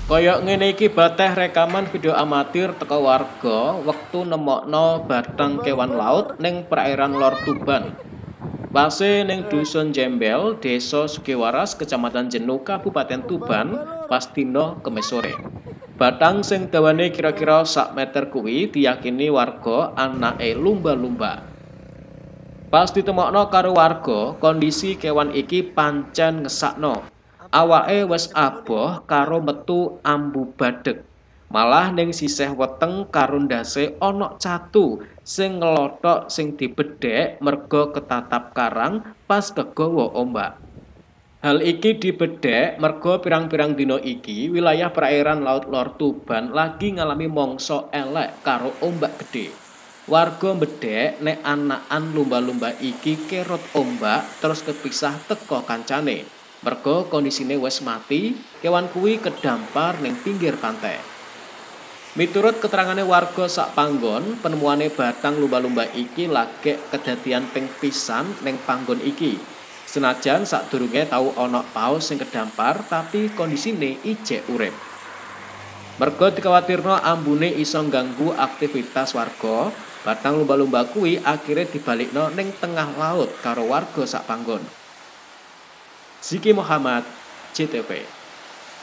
Kaya ngene iki bateh rekaman video amatir teko warga wektu nemokno bathang kewan laut ning perairan Lor Tuban. Pase ning Dusun Jembel, Desa Sugiwaras, Kecamatan Jenu, Kabupaten Tuban, pas dina Kemis sore. Bathang sing dawane kira-kira sak meter kuwi diyakini warga anake lumba-lumba. Pas ditemokno karo warga, kondisi kewan iki pancen ngesakno. Awake wis aboh karo metu ambu badheg. Malah ning sisih weteng karo ndase ana catu sing nglothok sing dibedhek merga ketatap karang pas kegawa ombak. Hal iki dibedhek merga pirang-pirang dina iki wilayah perairan Laut Lor Tuban lagi ngalami mangsa elek karo ombak gedhe. Warga mbedhek nek anakan lumba-lumba iki kerot ombak terus kepisah teko kancane. Merga kondisine wis mati, kewan kuwi kedampar ning pinggir pantai. Miturut keterangane warga sak panggon, penemuane bathang lumba-lumba iki lagek kedadian ping pisan ning panggon iki. Senajan sadurunge tau ana paus sing kedampar, tapi kondisine ijek urip. Merga dikhawatirno ambune iso ngganggu aktivitas warga, bathang lumba-lumba kuwi akhire dibalikno ning tengah laut karo warga sak panggon. Ziki Muhammad, JTV.